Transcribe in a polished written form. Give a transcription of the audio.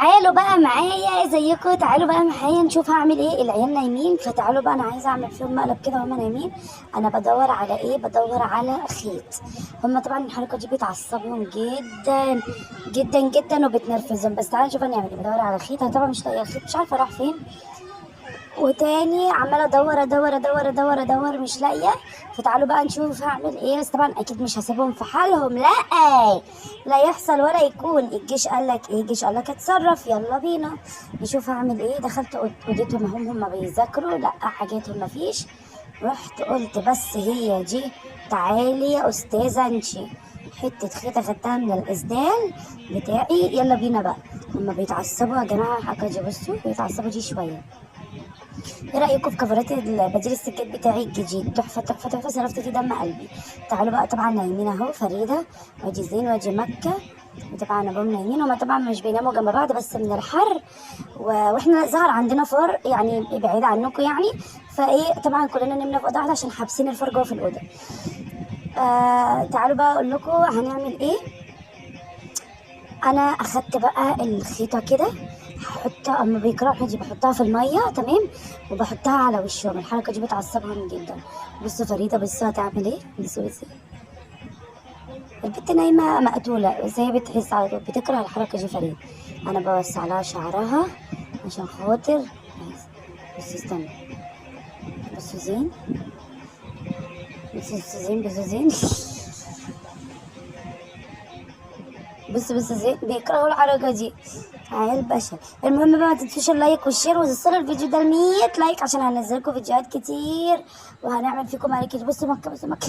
تعالوا بقى معايا زيكم، تعالوا بقى معايا نشوف هعمل ايه. العيال نايمين، فتعالوا بقى انا عايزه اعمل فيهم مقلب كده وهما نايمين. انا بدور على ايه؟ بدور على خيط. هما طبعا الحركة دي بتعصبهم جدا جدا جدا وبتنرفزهم، بس تعالوا نشوف هنعمل ايه. بدور على خيط، انا طبعا مش لاقيه الخيط، مش عارفه راح فين. وتاني عماله ادور ادور ادور ادور ادور مش لاقيه. فتعالوا بقى نشوف هعمل ايه. بس طبعا اكيد مش هسيبهم في حالهم، لا لا يحصل ولا يكون. الجيش قال لك ايه؟ الجيش قال لك اتصرف. يلا بينا نشوف هعمل ايه. دخلت اوضتهم هم بيذاكروا، لا حاجاتهم مفيش. رحت قلت بس هي دي، تعالي يا استاذه انشي، حتة خيطه خدتها من الاسدال بتاعي. يلا بينا بقى. هما بيتعصبوا يا جماعة الحركة دي، بصوا بيتعصبوا دي شوية. ايه رايكم في كفرات بديل السجاد بتاعي الجديد؟ تحفة تحفة تحفة، صرفت فيه دم قلبي. تعالوا بقى، طبعا نايمين اهو، فريدة وادي زين وادي مكة، وطبعا ابوهم نايمين. هما طبعا مش بيناموا جنب بعض بس من الحر، واحنا ظهر عندنا فار يعني بعيد عنكم يعني، فايه طبعا كلنا نمنا في اوضة واحدة عشان حابسين الفار جوه في الاوضة. تعالوا بقى اقول لكم هنعمل ايه. انا اخدت بقى الخيطه كده، هحطها اما بيكرهوا دي بحطها في المية، تمام، وبحطها على وشهم. الحركة دي بتعصبهم جدا. بصوا فريدة، بصوا هتعمل ايه. بصوا بصوا البت نايمة مقتوله، بس هي بتحس على طول، بتكره الحركة دي فريدة. انا بوسع لها شعرها عشان خاطر، بصوا استنى، بصوا زين، بصوا زين، بصوا زين، بصوا بصوا زين، بيكرهوا الحركة دي عيال بشر. المهم بقى ما تنسوش ال like وال share، وتوصلوا الفيديو ده ل 100 like عشان هنزل لكم فيديوهات كتير وهنعمل فيكم على كده. بصوا مكة، بصوا مكة.